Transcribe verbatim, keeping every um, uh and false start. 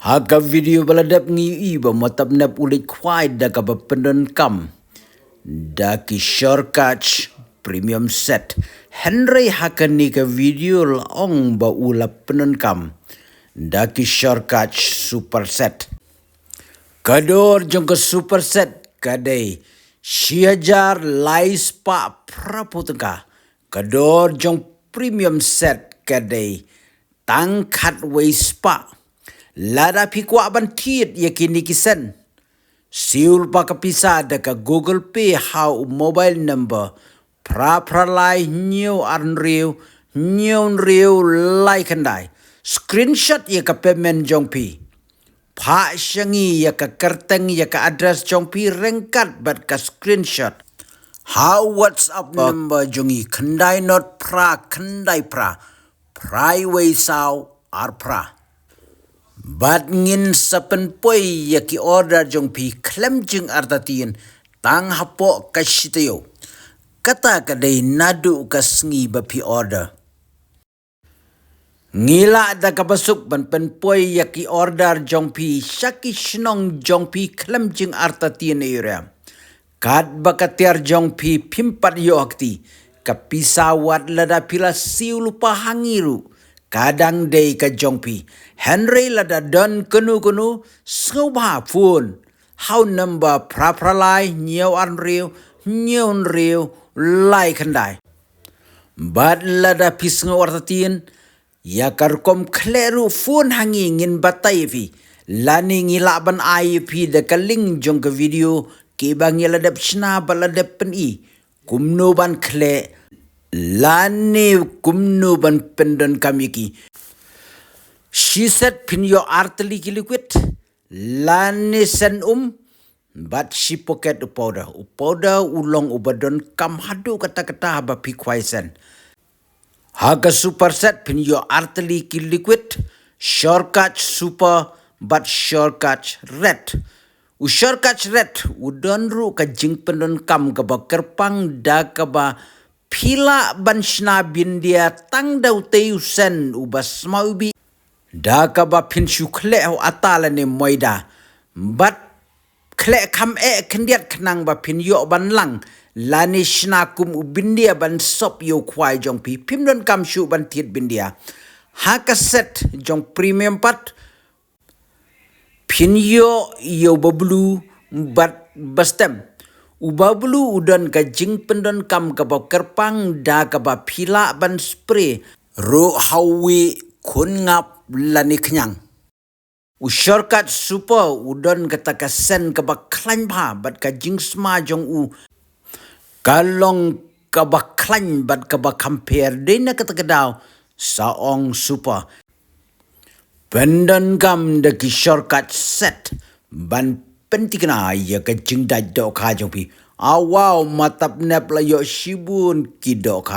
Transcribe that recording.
Ha ka video ba la dep ngi ïohi ba Matap Nep u leit khwai da kaba pyndonkam da ki shortcut premium set. Hynrei ha kane ka video la ong ba u la pyndonkam da ki shortcut super set. Ka dor jong ka super set ka dei shi hajar lai spah phra phew tyngka. Ka dor jong premium set ka dei tang khatwei spah. Lada phi kwah ban thied ïa kine ki sen, siew lypa ka pisa da ka Google Pay ha u mobile number phra phra lai hynñiew ar hynriew hynñiew hynriew lai khyndai. Screenshot ïa ka payment jong phi. Phah sha ngi ïa ka kyrteng, ïa ka address jong phi ryngkat bad ka screenshot ha u WhatsApp number jong ngi, khyndai not phra khyndai phra phra wei saw ar phra. Bad ngin sa pynpoi ïa ki order jong phi khlem jingartatien tang hapoh ka shi taïew. Kata ka dei naduh ka sngi ba phi order. Ngi lah da kaba suk ban pynpoi ïa ki order jong phi sha ki shnong jong phi khlem jingartatien ïa u riam. Katba ka tiar jong phi phim pat ïoh ha kti, ka pisa wat lada phi la siew lypa ha ngi ruh ka dang dei ka jong phi. Hynrei lada don kano kano, sngewbha phone ha u number phra phra lai hynñiew ar hynriew hynñiew hynriew lai khyndai. Bad lada phi sngew artatien ïa ka rukom khleh ruh, phone ha ngi, ngin batai ïa phi. Lane ngi lah ban ai ïa phi da ka link jong ka video kiba ngi la dep shna bad la dep pyni kumno ban khleh lane kumno ban pyndonkam ïa ki. Shi set phin ïoh ar tylli ki liquid lane sen um bad shi packet u powder. U powder u long uba donkam haduh katta katta haba phi khwai sen. Ha ka super set phin ïoh ar tylli ki liquid, shortcut super bad shortcut red. U shortcut red u don ruh ka jingpyndonkam kaba kyrpang da kaba phi lah ban shna bindia tang da utei u sen uba sma u bih, da kaba phin shu khleh ha u ata lane moida bad khleh kham eh khyndiat khnang ba phin ïoh ban lang lane shna kum u bindia ban sop ïa u khwai jong phi. Phim donkam shuh ban thied bindia. Ha ka set jong premium pat phin ïoh ïa u ba blue bad ba stem. U ba blue u don ka jingpyndonkam kaba kyrpang da kaba phi lah ban spray ruh ha uwei khun ngap lane khñiang. U shortcut super u don kata ka sen kaba khlaiñ bha bad ka jingsma jong u ka long kaba khlaiñ bad kaba kham pher. Dei na kata ka daw sa ong super. Pyndonkam da ki shortcut set ban pynthikna ïa ka jingdait dohkha jong phi. Awaw, Matap Nep la ïoh shibun ki dohkha.